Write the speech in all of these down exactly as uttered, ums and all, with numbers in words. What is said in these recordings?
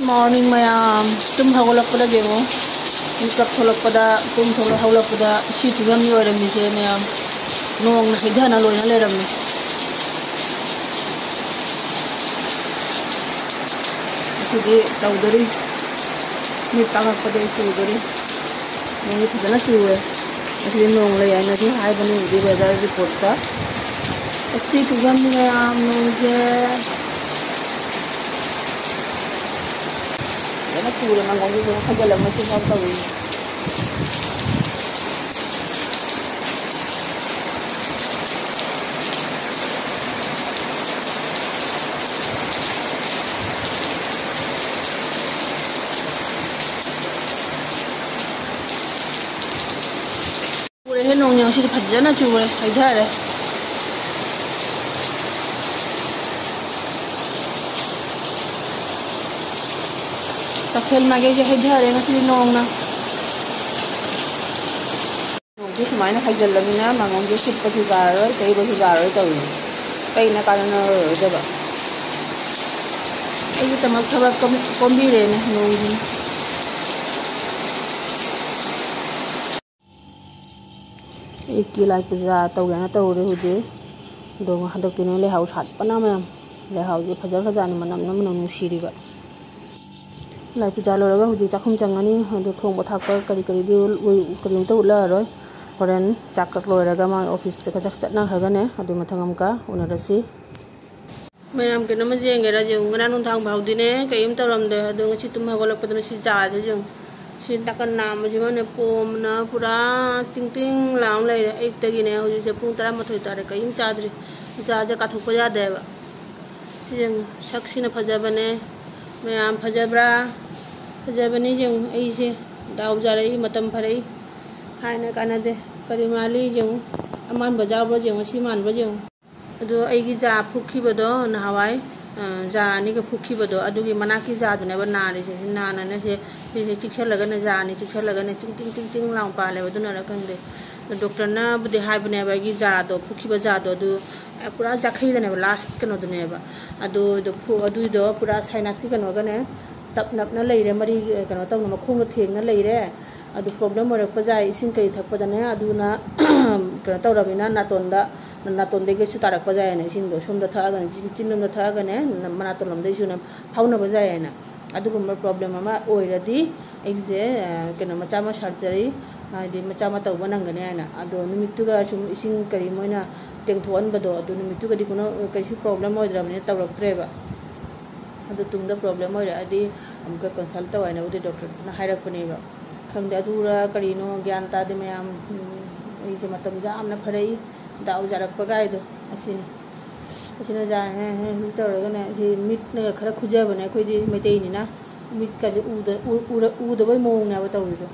Morning ꯃꯌꯥꯝ, ꯇꯨꯝ ꯍꯧꯒꯠꯂꯛꯄꯗ ꯌꯦꯡꯉꯣ, ꯃꯤꯀꯞ ꯊꯣꯛꯂꯛꯄꯗ, ꯇꯨꯝ ꯊꯣꯛꯂꯛ-, ꯍꯧꯒꯠꯂꯛꯄꯗ ꯁꯤ ꯐꯤꯕꯝꯅꯤ ꯑꯣꯏꯔꯝꯃꯤꯁꯦ ꯃꯌꯥꯝ꯫ ꯅꯣꯡꯅ ꯍꯩꯊꯅ ꯂꯣꯏꯅ ꯂꯩꯔꯝꯃꯤ꯫ ꯉꯁꯤꯗꯤ ꯇꯧꯗꯣꯔꯤ, ꯃꯤꯠ ꯄꯥꯡꯉꯛꯄꯗꯩ ꯆꯨꯗꯣꯔꯤ꯫ ꯅꯣꯡꯗꯤ ꯐꯖꯅ ꯆꯨꯔꯦ꯫ ꯉꯁꯤꯗꯤ ꯅꯣꯡ ꯂꯩ ꯍꯥꯏꯅꯗꯤ ꯍꯥꯏꯕꯅꯤ ꯍꯧꯖꯤꯛ weather report ꯇ꯫ ꯑꯁꯤ ꯐꯤꯕꯝꯅꯤ ꯃꯌꯥꯝ, ꯅꯣꯡꯁꯦ ꯐꯖꯅ ꯆꯨꯔꯦ꯫ ꯃꯪꯒꯣꯟꯁꯨ ꯐꯖꯅ ꯈꯣꯏꯖꯜꯂꯒ ꯃꯆꯨ ꯐꯥꯎ ꯇꯧꯔꯤ꯫ ꯆꯨꯔꯦꯍꯦ, ꯅꯣꯡ ꯉꯁꯤꯗꯤ ꯐꯖꯅ ꯆꯨꯔꯦ, ꯍꯩꯊꯔꯦ꯫ ꯇꯈꯦꯜ ꯃꯥꯏꯀꯩꯁꯦ ꯍꯩꯊꯔꯦ ꯉꯁꯤꯗꯤ ꯅꯣꯡꯅ꯫ ꯅꯣꯡꯁꯦ ꯁꯨꯃꯥꯏꯅ ꯍꯩꯖꯤꯜꯂꯃꯤꯅ ꯃꯥꯡꯒꯣꯟꯁꯦ ꯁꯤꯠꯄꯁꯨ ꯌꯥꯔꯔꯣꯏ, ꯇꯩꯕꯁꯨ ꯌꯥꯔꯔꯣꯏ ꯇꯧꯔꯤꯁꯦ꯫ ꯀꯩꯅ ꯀꯥꯟꯅꯔꯔꯣꯏꯗꯕ꯫ ꯑꯩꯒꯤꯗꯃꯛ ꯊꯕꯛ ꯀꯣꯝ-, ꯀꯣꯝꯕꯤꯔꯦꯅꯦ ꯅꯣꯡꯁꯤꯅ꯫ ꯑꯌꯨꯛꯀꯤ ꯂꯥꯏ ꯄꯨꯖꯥ ꯇꯧꯒꯦꯅ ꯇꯧꯔꯦ ꯍꯧꯖꯤꯛ꯫ ꯑꯗꯣ ꯍꯟꯗꯛꯇꯤꯅꯦ ꯂꯩꯍꯥꯎ ꯁꯥꯠꯄꯅ ꯃꯌꯥꯝ, ꯂꯩꯍꯥꯎꯁꯦ ꯐꯖꯈ꯭ꯔꯖꯥꯠꯅꯤ, ꯃꯅꯝꯅ ꯃꯅꯝ ꯅꯨꯡꯁꯤꯔꯤꯕ꯫ ꯂꯥꯏ ꯄꯨꯖꯥ ꯂꯣꯏꯔꯒ ꯍꯧꯖꯤꯛ ꯆꯥꯛꯈꯨꯝ ꯆꯪꯉꯅꯤ꯫ ꯑꯗꯣ ꯊꯣꯡꯕ ꯊꯥꯛꯄ ꯀꯔꯤ ꯀꯔꯤꯗꯤ ꯎ-, ꯀꯔꯤꯝꯇ ꯎꯠꯂꯛꯑꯔꯣꯏ꯫ ꯍꯣꯔꯦꯟ ꯆꯥꯛ ꯀꯛ ꯂꯣꯏꯔꯒ ꯃꯥ ꯑꯣꯐꯤꯁꯇ ꯈꯖꯛ ꯆꯠꯅꯈ꯭ꯔꯒꯅꯦ ꯑꯗꯨꯒꯤ ꯃꯊꯪ ꯑꯃꯨꯛꯀ ꯎꯅꯔꯁꯤ꯫ ꯃꯌꯥꯝ ꯀꯩꯅꯣꯝꯃ ꯌꯦꯡꯒꯦꯔꯥ ꯌꯦꯡꯉꯨ꯫ ꯉꯔꯥꯡ ꯅꯨꯡꯗꯥꯡ ꯐꯥꯎꯗꯤꯅꯦ ꯀꯩꯝ ꯇꯧꯔꯝꯗꯦ꯫ ꯑꯗꯣ ꯉꯁꯤ ꯇꯨꯝ ꯍꯧꯒꯠꯂꯛꯄꯗꯅ ꯁꯤ ꯖꯥꯁꯦ ꯌꯦꯡꯉꯨ꯫ ꯁꯤ ꯅꯥꯀꯟ ꯅꯥꯝꯃꯁꯤꯃꯅꯦ ꯄꯣꯝꯅ ꯄꯨꯔꯥ ꯇꯤꯡ ꯇꯤꯡ ꯂꯥꯎꯅ ꯂꯩꯔꯦ꯫ ꯑꯌꯨꯛꯇꯒꯤꯅꯦ ꯍꯧꯖꯤꯛꯁꯦ ꯄꯨꯡ ꯇꯔꯥꯃꯥꯊꯣꯏ ꯇꯥꯔꯦ, ꯀꯔꯤꯝ ꯆꯥꯗ꯭ꯔꯤ꯫ ꯖꯥꯁꯦ ꯀꯥꯊꯣꯛꯄ ꯌꯥꯗꯦꯕ꯫ ꯁꯤ ꯌꯦꯡꯉꯨ, ꯁꯛꯁꯤꯅ ꯐꯖꯕꯅꯦ꯫ ꯃꯌꯥꯝ ꯐꯖꯕ꯭ꯔꯥ? ꯐꯖꯕꯅꯤ ꯌꯦꯡꯉꯨ꯫ ꯑꯩꯁꯦ ꯗꯥꯎ ꯌꯥꯔꯛꯏ, ꯃꯇꯝ ꯐꯔꯛꯏ꯫ ꯍꯥꯏꯅ ꯀꯥꯟꯅꯗꯦ꯫ ꯀꯔꯤ ꯃꯥꯜꯂꯤ ꯌꯦꯡꯉꯨ꯫ ꯑꯃꯥꯟꯕ ꯌꯥꯎꯕ꯭ꯔꯥ ꯌꯦꯡꯉꯨ, ꯁꯤ ꯃꯥꯟꯕ꯭ꯔꯥ ꯌꯦꯡꯉꯨ꯫ ꯑꯗꯣ ꯑꯩꯒꯤ ꯖꯥ ꯐꯨꯛꯈꯤꯕꯗꯣ ꯅꯍꯥꯟꯋꯥꯏ, ꯑ, ꯖꯥ ꯑꯅꯤꯒ ꯐꯨꯛꯈꯤꯕꯗꯣ, ꯑꯗꯨꯒꯤ ꯃꯅꯥꯛꯀꯤ ꯖꯥꯗꯨꯅꯦꯕ ꯅꯥꯔꯤꯁꯦ꯫ ꯁꯤ ꯅꯥꯅꯅꯦ ꯁꯦ, ꯁꯤꯁꯦ ꯆꯤꯛꯁꯜꯂꯒꯅꯦ, ꯖꯥ ꯑꯅꯤ ꯆꯤꯛꯁꯜꯂꯒꯅꯦ ꯇꯤꯡ ꯇꯤꯡ ꯇꯤꯡ ꯇꯤꯡ ꯂꯥꯎ ꯄꯥꯜꯂꯦꯕ꯫ ꯑꯗꯨꯅꯔ ꯈꯪꯗꯦ꯫ ꯗꯣꯛꯇꯔꯅꯕꯨꯗꯤ ꯍꯥꯏꯕꯅꯦꯕ ꯑꯩꯒꯤ ꯖꯥꯗꯣ, ꯐꯨꯛꯈꯤꯕ ꯖꯥꯗꯣ, ꯑꯗꯨ, ꯑ, ꯄꯨꯔꯥ ꯖꯥꯈꯩꯗꯅꯦꯕ, ꯂꯥꯁ ꯀꯩꯅꯣꯗꯨꯅꯦꯕ꯫ ꯑꯗꯨꯗꯣ ꯐꯨ-, ꯑꯗꯨꯏꯗꯣ ꯄꯨꯔꯥ ꯁꯥꯏꯅꯁꯀꯤ ꯀꯩꯅꯣꯒꯅꯦ, ꯇꯞ ꯅꯞꯅ ꯂꯩꯔꯦ, ꯃꯔꯤ ꯀꯩꯅꯣ ꯇꯧꯅ ꯃꯈꯣꯡꯗ ꯊꯦꯡꯅ ꯂꯩꯔꯦ꯫ ꯑꯗꯨ ꯄ꯭ꯔꯣꯕ꯭ꯂꯦꯝ ꯑꯣꯏꯔꯛꯄ ꯌꯥꯏ, ꯏꯁꯤꯡ ꯀꯔꯤ ꯊꯛꯄꯗꯅꯦ꯫ ꯑꯗꯨꯅ ꯀꯩꯅꯣ ꯇꯧꯔꯕꯅꯤꯅ ꯅꯥꯇꯣꯟꯗ, ꯅꯥꯇꯣꯟꯗꯒꯤꯁꯨ ꯇꯥꯔꯛꯄ ꯌꯥꯏꯌꯦꯅ, ꯏꯁꯤꯡꯗꯣ ꯁꯣꯝꯗ ꯊꯛꯑꯒꯅꯦ, ꯆꯤꯟ ꯆꯤꯟꯂꯣꯝꯗ ꯊꯛꯑꯒꯅꯦ, ꯅꯥꯇꯣꯟꯂꯣꯝꯗꯒꯤꯁꯨꯅꯦ ꯐꯥꯎꯅꯕ ꯌꯥꯏꯌꯦꯅ꯫ ꯑꯗꯨꯒꯨꯝꯕ ꯄ꯭ꯔꯣꯕ꯭ꯂꯦꯝ ꯑꯃ ꯑꯣꯏꯔꯗꯤ ꯑꯩꯁꯦ ꯀꯩꯅꯣ ꯃꯆꯥ ꯑꯃ ꯁꯥꯔꯖꯔꯤ, ꯍꯥꯏꯗꯤ ꯃꯆꯥ ꯑꯃ ꯇꯧꯕ ꯅꯪꯒꯅꯤ ꯍꯥꯏꯅ꯫ ꯑꯗꯣ ꯅꯨꯃꯤꯠꯇꯨꯒ ꯁꯨꯝ ꯏꯁꯤꯡ ꯀꯔꯤ ꯃꯣꯏꯅ ꯇꯦꯡꯊꯣꯛꯍꯟꯕꯗꯣ, ꯑꯗꯨ ꯅꯨꯃꯤꯠꯇꯨꯒꯗꯤ ꯀꯩꯁꯨ ꯄ꯭ꯔꯣꯕ꯭ꯂꯦꯝ ꯑꯣꯏꯗ꯭ꯔꯕꯅꯤꯅ ꯇꯧꯔꯛꯇ꯭ꯔꯦꯕ꯫ ꯑꯗꯨ ꯇꯨꯡꯗ ꯄ꯭ꯔꯣꯕ꯭ꯂꯦꯝ ꯑꯣꯏꯔꯛꯑꯗꯤ ꯑꯃꯨꯛꯀ ꯀꯟꯁꯜ ꯇꯧ ꯍꯥꯏꯅꯕꯨꯗꯤ ꯗꯣꯛꯇꯔꯗꯨꯅ ꯍꯥꯏꯔꯛꯄꯅꯦꯕ꯫ ꯈꯪꯗꯦ, ꯑꯗꯨꯔ ꯀꯔꯤꯅꯣ ꯒ꯭ꯌꯥꯟ ꯇꯥꯗꯦ ꯃꯌꯥꯝ꯫ ꯎꯝ, ꯑꯩꯁꯦ ꯃꯇꯝꯁꯦ ꯌꯥꯝꯅ ꯐꯔꯛꯏ, ꯗꯥꯎ ꯌꯥꯔꯛꯄ ꯀꯥꯏꯗꯣ ꯑꯁꯤꯅꯤ꯫ ꯑꯁꯤꯅ ꯖꯥ ꯍꯦ ꯍꯦ ꯍꯦ ꯇꯧꯔꯒꯅꯦ, ꯁꯤ ꯃꯤꯠꯅꯒ ꯈꯔ ꯈꯨꯖꯕꯅꯦ, ꯑꯩꯈꯣꯏꯗꯤ ꯃꯩꯇꯩꯅꯤꯅ ꯃꯤꯠꯀꯁꯦ ꯎꯗ-, ꯎ-, ꯎꯔ-, ꯎꯗꯕꯩ ꯃꯑꯣꯡꯅꯦꯕ ꯇꯧꯔꯤꯗꯣ꯫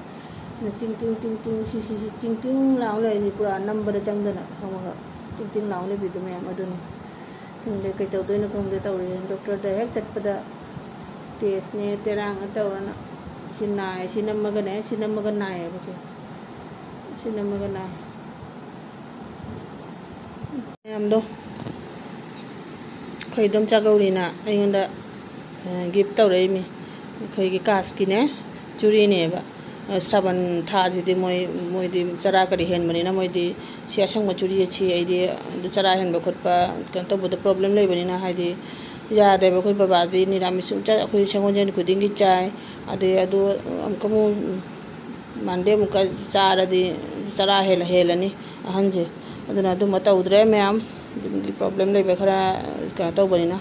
ꯑꯗꯨꯅ ꯇꯤꯡ ꯇꯤꯡ ꯇꯤꯡ ꯇꯤꯡ ꯁꯤ ꯁꯤ ꯁꯤ ꯇꯤꯡ ꯇꯤꯡ ꯂꯥꯎ ꯂꯩꯔꯤꯁꯦ, ꯄꯨꯔꯥ ꯅꯝꯕꯗ ꯆꯪꯗꯅ ꯈꯪꯉꯒ ꯇꯤꯡ ꯇꯤꯡ ꯂꯥꯎ ꯂꯩꯕꯤꯗꯣ ꯃꯌꯥꯝ ꯑꯗꯨꯅꯤ꯫ ꯈꯪꯗꯦ ꯀꯩ ꯇꯧꯗꯣꯏꯅꯣ ꯈꯪꯗꯦ ꯇꯧꯔꯤꯁꯦ꯫ ꯗꯣꯛꯇꯔꯗ ꯍꯦꯛ ꯆꯠꯄꯗ ꯇꯦꯁꯅꯦ ꯇꯦꯔꯥꯡꯅ ꯇꯧꯔꯅ ꯁꯤ ꯅꯥꯏ, ꯁꯤ ꯅꯝꯃꯒꯅꯦ, ꯁꯤ ꯅꯝꯃꯒ ꯅꯥꯏꯌꯦꯕ ꯁꯦ꯫ ꯁꯤ ꯅꯝꯃꯒ ꯅꯥꯏ꯫ ꯃꯌꯥꯝꯗꯣ ꯑꯩꯈꯣꯏ ꯏꯗꯣꯝꯆꯥ ꯒꯧꯔꯤꯅ ꯑꯩꯉꯣꯟꯗ ꯒꯤꯐ ꯇꯧꯔꯛꯏꯃꯤ꯫ ꯑꯩꯈꯣꯏꯒꯤ ꯀꯥꯁꯀꯤꯅꯦ, ꯆꯨꯔꯤꯅꯦꯕ꯫ ꯁ꯭ꯔꯥꯕꯟ ꯊꯥꯁꯤꯗꯤ ꯃꯣꯏ, ꯃꯣꯏꯗꯤ ꯆꯔꯥ ꯀꯔꯤ ꯍꯦꯟꯕꯅꯤꯅ ꯃꯣꯏꯗꯤ ꯁꯤ ꯑꯁꯪꯕ ꯆꯨꯔꯤ ꯑꯁꯤ ꯑꯩꯗꯤ ꯑꯗꯨ ꯆꯔꯥ ꯍꯦꯟꯕ ꯈꯣꯠꯄ ꯀꯩꯅꯣ ꯇꯧꯕꯗ ꯄ꯭ꯔꯣꯕ꯭ꯂꯦꯝ ꯂꯩꯕꯅꯤꯅ, ꯍꯥꯏꯗꯤ ꯌꯥꯗꯦꯕ꯫ ꯑꯩꯈꯣꯏ ꯕꯕꯥꯗꯤ ꯅꯤꯔꯥꯃꯤꯁ ꯁꯨꯡꯆꯥ, ꯑꯩꯈꯣꯏ ꯁꯒꯣꯜꯁꯦꯟ ꯈꯨꯗꯤꯡꯒꯤ ꯆꯥꯏ꯫ ꯑꯗꯩ ꯑꯗꯨ ꯑꯃꯨꯛꯀ ꯑꯃꯨꯛ ꯃꯟꯗꯦ ꯑꯃꯨꯛꯀ ꯆꯥꯔꯗꯤ ꯆꯔꯥ ꯍꯦꯜꯂ-, ꯍꯦꯜꯂꯅꯤ ꯑꯍꯟꯁꯦ꯫ ꯑꯗꯨꯅ ꯑꯗꯨꯝꯕ ꯇꯧꯗ꯭ꯔꯦ ꯃꯌꯥꯝ, ꯑꯗꯨꯝꯒꯤ ꯄ꯭ꯔꯣꯕ꯭ꯂꯦꯝ ꯂꯩꯕ ꯈꯔ ꯀꯩꯅꯣ ꯇꯧꯕꯅꯤꯅ꯫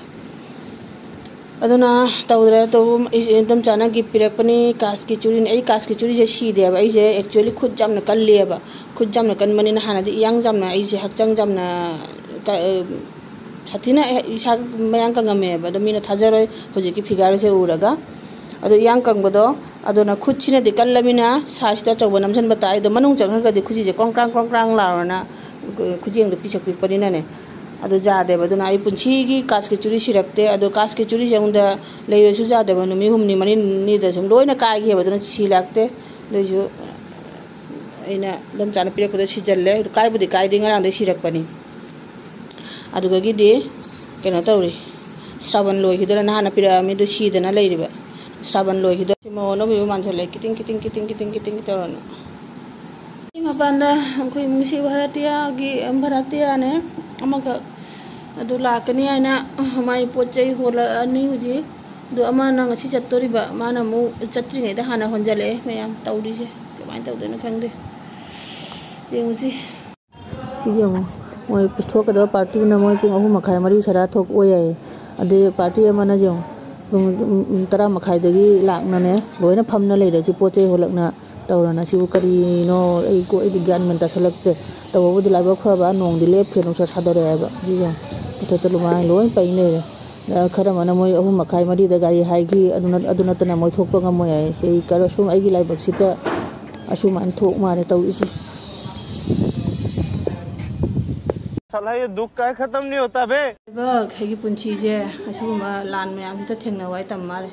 ꯑꯗꯨꯅ ꯇꯧꯗ꯭ꯔꯦ꯫ ꯇꯧꯕ ꯑꯩꯁꯦ ꯏꯟꯗꯣꯝꯆꯥꯅ ꯒꯤꯐ ꯄꯤꯔꯛꯄꯅꯤ, ꯀꯥꯁꯀꯤ ꯆꯨꯔꯤꯅꯤ꯫ ꯑꯩ ꯀꯥꯁꯀꯤ ꯆꯨꯔꯤꯁꯦ ꯁꯤꯗꯦꯕ꯫ ꯑꯩꯁꯦ actually ꯈꯨꯠ ꯌꯥꯝꯅ ꯀꯜꯂꯦꯕ꯫ ꯈꯨꯠ ꯌꯥꯝꯅ ꯀꯟꯕꯅꯤꯅ ꯍꯥꯟꯅꯗꯤ ꯏꯌꯥꯡ ꯌꯥꯝꯅ, ꯑꯩꯁꯦ ꯍꯛꯆꯥꯡ ꯌꯥꯝꯅ ꯀ-, ꯁꯥꯊꯤꯅ ꯏꯁꯥ ꯃꯌꯥꯡ ꯀꯪꯉꯝꯃꯦꯕ꯫ ꯑꯗꯣ ꯃꯤꯅ ꯊꯥꯖꯔꯣꯏ ꯍꯧꯖꯤꯛꯀꯤ ꯐꯤꯒꯔꯁꯦ ꯎꯔꯒ꯫ ꯑꯗꯣ ꯏꯌꯥꯡ ꯀꯪꯕꯗꯣ, ꯑꯗꯨꯅ ꯈꯨꯠꯁꯤꯅꯗꯤ ꯀꯜꯂꯃꯤꯅ ꯁꯥꯏꯖꯇ ꯑꯆꯧꯕ ꯅꯝꯁꯤꯟꯕ ꯇꯥꯏ꯫ ꯑꯗꯣ ꯃꯅꯨꯡ ꯆꯪꯈ꯭ꯔꯒꯗꯤ ꯈꯨꯠꯁꯤꯁꯦ ꯀ꯭ꯔꯣꯡ ꯀ꯭ꯔꯥꯡ ꯀ꯭ꯔꯣꯡ ꯀ꯭ꯔꯥꯡ ꯂꯥꯎꯔꯅ ꯈꯨꯖꯦꯡꯗꯣ ꯄꯤꯁꯛ ꯄꯤꯛꯄꯅꯤꯅꯅꯦ꯫ ꯑꯗꯨ ꯌꯥꯗꯦꯕ꯫ ꯑꯗꯨꯅ ꯑꯩ ꯄꯨꯟꯁꯤꯒꯤ ꯀꯥꯁꯀꯤ ꯆꯨꯔꯤ ꯁꯤꯔꯛꯇꯦ꯫ ꯑꯗꯣ ꯀꯥꯁꯀꯤ ꯆꯨꯔꯤꯁꯦ ꯑꯩꯉꯣꯟꯗ ꯂꯩꯔꯁꯨ ꯌꯥꯗꯕ ꯅꯨꯃꯤꯠ ꯍꯨꯝꯅꯤ ꯃꯔꯤꯅꯤꯗ ꯁꯨꯝ ꯂꯣꯏꯅ ꯀꯥꯏꯈꯤꯑꯕ꯫ ꯑꯗꯨꯅ ꯁꯤꯂꯛꯇꯦ꯫ ꯑꯗꯨꯏꯁꯨ ꯑꯩꯅ ꯏꯗꯣꯝꯆꯥꯅ ꯄꯤꯔꯛꯄꯗꯣ ꯁꯤꯖꯜꯂꯦ꯫ ꯑꯗꯨ ꯀꯥꯏꯕꯨꯗꯤ ꯀꯥꯏꯗꯦ, ꯉꯔꯥꯡꯗꯩ ꯁꯤꯔꯛꯄꯅꯤ꯫ ꯑꯗꯨꯗꯒꯤꯗꯤ ꯀꯩꯅꯣ ꯇꯧꯔꯤ, ꯁ꯭ꯔꯥꯕꯟ ꯂꯣꯏꯈꯤꯗꯅ ꯅꯍꯥꯟꯅ ꯄꯤꯔꯛꯑꯝꯃꯤ, ꯑꯗꯨ ꯁꯤꯗꯅ ꯂꯩꯔꯤꯕ꯫ ꯁꯥꯕꯟ ꯂꯣꯏꯈꯤꯗ ꯁꯤ ꯃꯑꯣꯡ ꯑꯅꯧꯕ ꯃꯥꯟꯁꯤꯜꯂꯛꯑꯦ꯫ ꯀꯤꯇꯤꯡ ꯀꯤꯇꯤꯡ ꯀꯤꯇꯤꯡ ꯀꯤꯇꯤꯡ ꯀꯤꯇꯤꯡ ꯇꯧꯔꯅ꯫ ꯁꯤ ꯃꯄꯥꯟꯗ ꯑꯩꯈꯣꯏ ꯏꯃꯨꯡꯁꯤ ꯚꯥꯔꯥꯇꯤꯌꯥꯒꯤ, ꯚꯥꯔꯥꯇꯤꯌꯥꯅꯦ ꯑꯃꯈꯛ꯫ ꯑꯗꯨ ꯂꯥꯛꯀꯅꯤ ꯍꯥꯏꯅ ꯃꯥꯏ ꯄꯣꯠ ꯆꯩ ꯍꯣꯜꯂꯛꯑꯅꯤ ꯍꯧꯖꯤꯛ꯫ ꯑꯗꯨ ꯑꯃꯅ ꯉꯁꯤ ꯆꯠꯇꯣꯔꯤꯕ, ꯃꯥꯅ ꯑꯃꯨꯛ ꯆꯠꯇ꯭ꯔꯤꯉꯩꯗ ꯍꯥꯟꯅ ꯍꯣꯟꯖꯜꯂꯛꯑꯦ꯫ ꯃꯌꯥꯝ ꯇꯧꯔꯤꯁꯦ ꯀꯃꯥꯏꯅ ꯇꯧꯗꯣꯏꯅꯣ ꯈꯪꯗꯦ꯫ ꯌꯦꯡꯉꯨꯁꯤ꯫ ꯁꯤꯁꯦ ꯌꯦꯡꯉꯣ, ꯃꯣꯏ ꯊꯣꯛꯀꯗꯕ ꯄꯥꯔꯇꯤꯗꯨꯅ ꯃꯣꯏ ꯄꯨꯡ ꯑꯍꯨꯝ ꯃꯈꯥꯏ, ꯃꯔꯤ ꯁ꯭ꯋꯥꯏꯗ ꯊꯣꯛꯑꯣ ꯌꯥꯏꯌꯦ꯫ ꯑꯗꯩ ꯄꯥꯔꯇꯤ ꯑꯃꯅ ꯌꯦꯡꯉꯣ, ꯄꯨꯡ, ꯎꯝ, ꯇꯔꯥ ꯃꯈꯥꯏꯗꯒꯤ ꯂꯥꯛꯅꯅꯦ ꯂꯣꯏꯅ ꯐꯝꯅ ꯂꯩꯔꯦ꯫ ꯁꯤ ꯄꯣꯠ ꯆꯩ ꯍꯣꯜꯂꯛꯅ ꯇꯧꯔꯅ꯫ ꯁꯤꯕꯨ ꯀꯔꯤꯅꯣ? ꯑꯩ ꯀꯣ-, ꯑꯩꯗꯤ ꯒ꯭ꯌꯥꯟ ꯃꯦꯟ ꯇꯥꯁꯜꯂꯛꯇ꯭ꯔꯦ꯫ ꯇꯧꯕꯕꯨꯗꯤ ꯂꯥꯏꯕꯛ ꯐꯕ, ꯅꯣꯡꯗꯤ ꯂꯦꯞꯈ꯭ꯔꯦ, ꯅꯨꯡꯁꯥ ꯁꯥꯗꯣꯔꯛꯑꯦ ꯍꯥꯏꯕ꯫ ꯁꯤ ꯌꯦꯡꯉꯣ, ꯃꯊꯛꯇ ꯂꯨꯃꯥꯏ ꯂꯣꯏ ꯄꯩ ꯂꯩꯔꯦ꯫ ꯑ, ꯈꯔ ꯑꯃꯅ ꯃꯣꯏ ꯑꯍꯨꯝ ꯃꯈꯥꯏ, ꯃꯔꯤꯗ ꯒꯥꯔꯤ ꯍꯥꯏꯈꯤ꯫ ꯑꯗꯨꯅ, ꯑꯗꯨ ꯅꯠꯇꯅ ꯃꯣꯏ ꯊꯣꯛꯄ ꯉꯝꯃꯣꯏ ꯍꯥꯏ꯫ ꯁꯤ ꯑꯩ ꯀꯔ-, ꯁꯨꯝ ꯑꯩꯒꯤ ꯂꯥꯏꯕꯛꯁꯤꯗ ꯑꯁꯨꯃꯥꯏꯅ ꯊꯣꯛ ꯃꯥꯜꯂꯦ ꯇꯧꯔꯤꯁꯦ꯫ साला ये दुख का खत्म नहीं होता बे। ꯂꯥꯏꯕꯛ, ꯑꯩꯒꯤ ꯄꯨꯟꯁꯤꯁꯦ ꯑꯁꯤꯒꯨꯝꯕ ꯂꯥꯟ ꯃꯌꯥꯝꯁꯤꯗ ꯊꯦꯡꯅꯕ ꯑꯩ ꯇꯝ ꯃꯥꯜꯂꯦ꯫